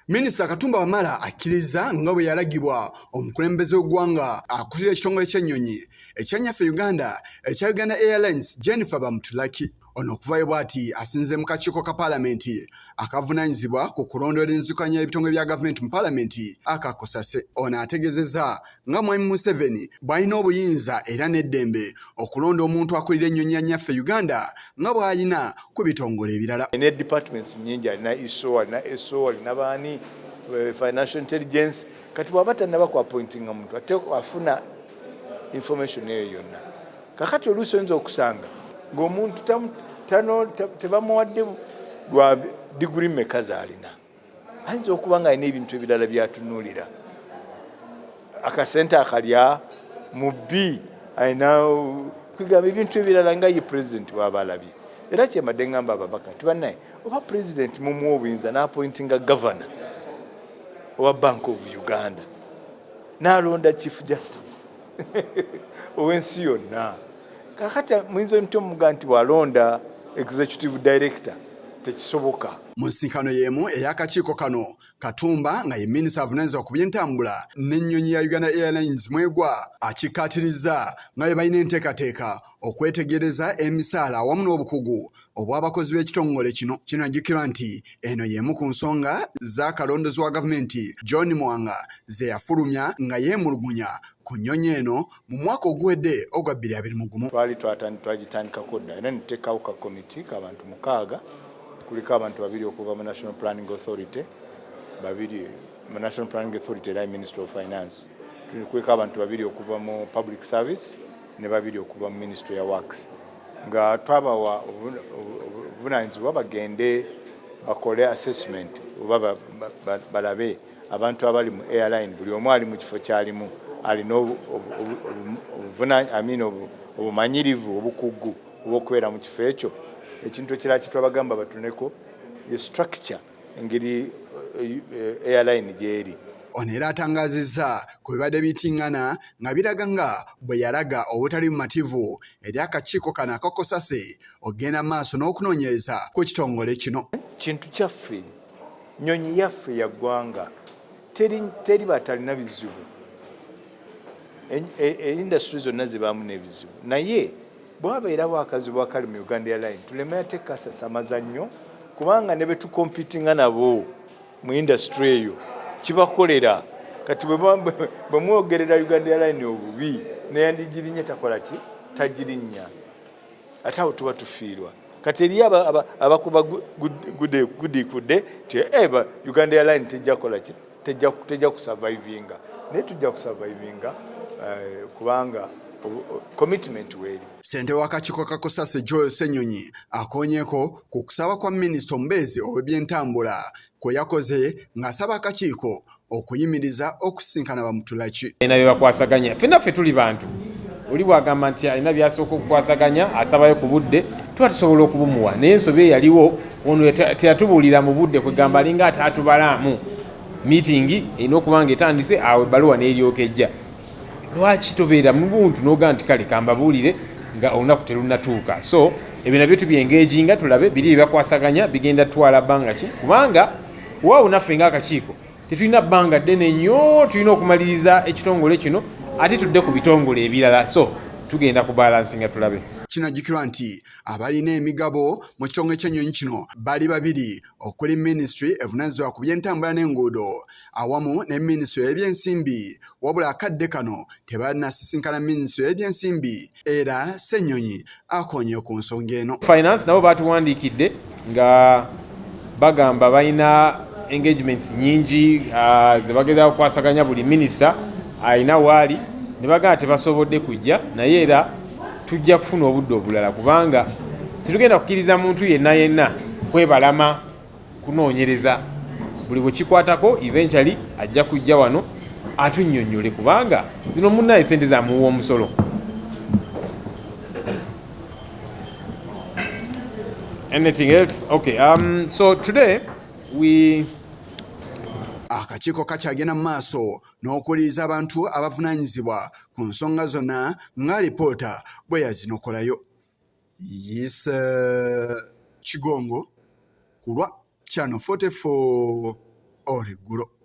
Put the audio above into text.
Minisita Katumba Wamala akkiriza nga bwe yalagibwa omukulembeze w'eggwanga akulira ekitongole ky'ennyonyi ekya Nnyaffe Uganda ekya Uganda Airlines Jennifer Bamutulaki. Ono okuvayo bw'ati asinze mu kakiiko ka paalamenti akavunaanyizibwa ku kulondoola enzikanya y'ebitongole bya gavumenti mu paalamenti aka Kosase. Ono ategezezza nga Mwami Museveni bw'alina obuyinza era n'eddembe okulonda omuntu akulira ennyonyi ya Nnyaffe Uganda nga bw'alina ku bitongole ebirala. Ne departments nnyingi, alina ISO, alina SO, alina baani, financial intelligence. Kati bw'aba tannaba ku appointinga muntu, ate afuna information eyo yonna. Kakati oluusi oyinza okusanga ng'omuntu tebamuwadde lwa diguri mmeka z'alina, ayinza okuba nga alina ebintu ebirala byatunuulira, akasente akalya mubbi, alina kwegamba ebintu ebirala nga ye pulezidenti bw'aba alabye. Era kyembadde ngamba ababaka nti bannaye, oba pulezidenti mumuwa obuyinza n'apointinga gavana owa Bank of Uganda, n'alonda Chief Justice ow'ensi yonna, kakati muyinza mutya omuga nti bw'alonda executive director tekisoboka? Mu nsinkano y'emu ey'akakiiko kano, Katumba nga ye minisita avunaanyizibwa ku by'entambula n'ennyonyi ya Uganda Airlines mwegwa akikkaatirizza nga bwe balina enteekateeka okwetegereza emisaala awamu n'obukugu obw'abakozi b'ekitongole kino. Kinajjukirwa nti eno y'emu ku nsonga z'akalondozi wa gavumenti John Mwanga ze yafulumya nga yeemulugunya ku nnyonyi eno mu mwaka oguwedde ogwa 2021. Twali twagitandikako dda era ne tuteekawo ka komiti k'abantu 6, kuliko abantu 2 okuva mu National Planning Authority, 2 mu National Planning Authority era Ministry of Finance, kuliko abantu 2 okuva mu Public Service ne 2 okuva mu Ministry ya Works, nga twabawa obuvunaanyizibwa bagende bakole assessment oba balabe abantu abali mu airline, buli omu ali mu kifo kyalimu alina obumanyirivu, obukugu obw'okubeera mu kifo ekyo. Ekintu ekirala kyetwabagamba batuneko ye structure, engeri airline gyeri. Ono era atangaazizza ku bibadde biyitingana nga biraga nga bwe yalaga obutali bumativu eri akakiiko kano akakosase okugenda maaso n'okunoonyereza ku kitongole kino. Kintu kyaffe, nnyonyi yaffe ya ggwanga, teri batalina bizibu, industry zonna zibaamu n'ebizibu, naye bwabeerawo akazibu akali mu Uganda Airline tuleme ate kasasamaza nnyo, kubanga ne betukompitinga nabo mu industry eyo kibakolera. Kati bwe mwogerera Uganda Airline obubi, neyandigirinnya takola ki, tagirinnya, ate awo tuba tufiirwa. Kati eriyo abakuba gudikudde ti Uganda Airline tejja kukola ki, tejja kusurvivinga, naye tujja kusurvivinga kubanga commitment weeri. Ssentebe w'akakiiko ka Kosase Joel Ssenyonyi akoonyeeko ku kusaba kwa minisita omubeezi ow'ebyentambula kwe yakoze ng'asaba akakiiko okuyimiriza okusisinkana Bamutulaki. Alina bye bakwasaganya, ffenna ffe tuli bantu. Oli bw'agamba nti alina by'asooka okukwasaganya, asabayo ku budde, tuba tusobola okubumuwa, naye ensobi eyaliwo ono teyatubuulira mu budde, kwegamba alinga atatubalaamu. Miitingi erina okuba nga etandise awo ebbaluwa n'eryoka ejja. Lwaki tobeera mu buntu n'ogamba nti kale kambabuulire nga olunaku terunnatuuka? So ebyo nabyo tubyengeejinga, tulabe biri bye bakwasaganya bigenda tutwala bbanga ki, kubanga waawo naffe ng'akakiiko tetulina bbanga ddene nnyo, tulina okumaliriza ekitongole kino ate tudde ku bitongole ebirala, so tugenda kubalansinga tulabe. Kinajjukirwa nti abalina emigabo mu kitongole ky'ennyonyi kino bali 2, okuli minisitule evunaanyizibwa ku by'entambula n'enguudo awamu ne minisitule y'ebyensimbi, wabula akadde kano tebannasisinkana minisitule y'ebyensimbi era Ssenyonyi akoonye ku nsonga eno. Finance nabo batuwandiikidde nga bagamba balina engagements nyingi ze bagezaako kukwasaganya, buli minisita alina waali, ne bagamba tebasobodde kujja, naye era tujja kufuna obudde obulala kubanga tetugenda kukkiriza muntu yenna yenna kwebalama kunoonyereza. Buli bwe kikwatako eventually ajja kujja wano atunnyonnyole, kubanga zino munnaye sente zamuwa omusolo. Anything else? Okay, so today we Akakiiko kakyagenda mu maaso n'okuwuliriza abantu abavunaanyizibwa ku nsonga zonna nga alipoota bwe yazinokolayo. Yise Kigongo ku lwa Channel 44. Olweggulo.